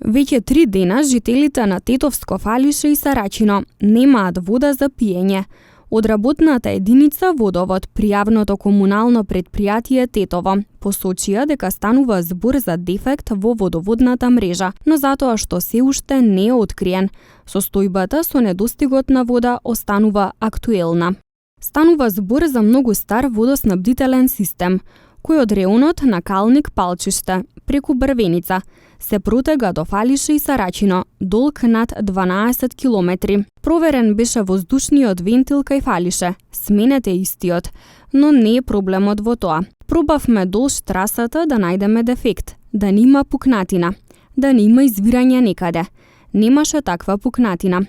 Веќе 3 дена жителите на Тетовско Фалише и Сарачино немаат вода за пиење. Од работната единица Водовод при јавното комунално предпријатие Тетово посочија дека станува збор за дефект во водоводната мрежа, но затоа што се уште не е откриен, состојбата со недостигот на вода останува актуелна. Станува збор за многу стар водоснабдителен систем, кој од реонот на Калник Палчиште преку Брвеница се протега до Фалише и Сарачино, долг над 12 километри. Проверен беше воздушниот вентил кај Фалише, сменет е истиот, но не е проблемот во тоа. Пробавме долж трасата да најдеме дефект, да нема пукнатина, да нема извирање некаде. Немаше таква пукнатина.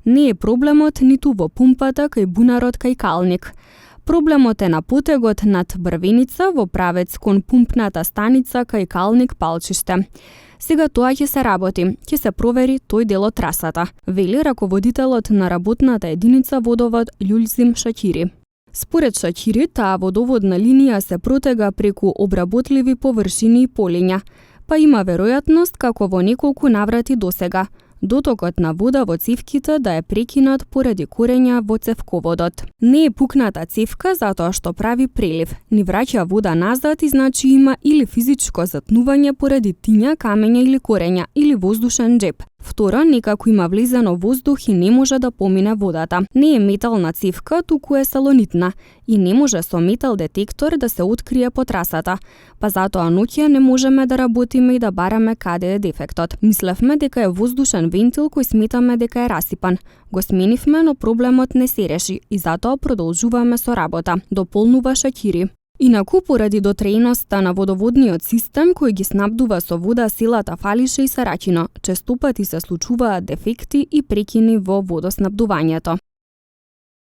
Не е проблемот ниту во пумпата кај бунарот кај Калник. Проблемот е на потегот над Брвеница во правец кон пумпната станица кај Калник Палчиште. Сега тоа ќе се работи, ќе се провери тој дел од трасата, вели раководителот на работната единица Водовод Љулзим Шакири. Според Шакири, таа водоводна линија се протега преку обработливи површини и полиња, па има веројатност како во неколку наврати досега, дотокот на вода во цевките да е прекинат поради корења во цевководот. Не е пукната цевка затоа што прави прелив, ни враќа вода назад и значи има или физичко затнување поради тиња, камења или корења, или воздушен джеп. Второ, некако има влезено воздух и не може да помине водата. Не е метална цевка, туку е салонитна и не може со метал детектор да се открие по трасата, па затоа ноќе не можеме да работиме и да бараме каде е дефектот. Мислевме дека е воздушен вентил кој сметаме дека е расипан. Го сменивме, но проблемот не се реши и затоа продолжуваме со работа, дополнува Шакири. Инаку, поради дотрееноста на водоводниот систем кој ги снабдува со вода селата Фалише и Сарачино, честопати се случуваат дефекти и прекини во водоснабдувањето.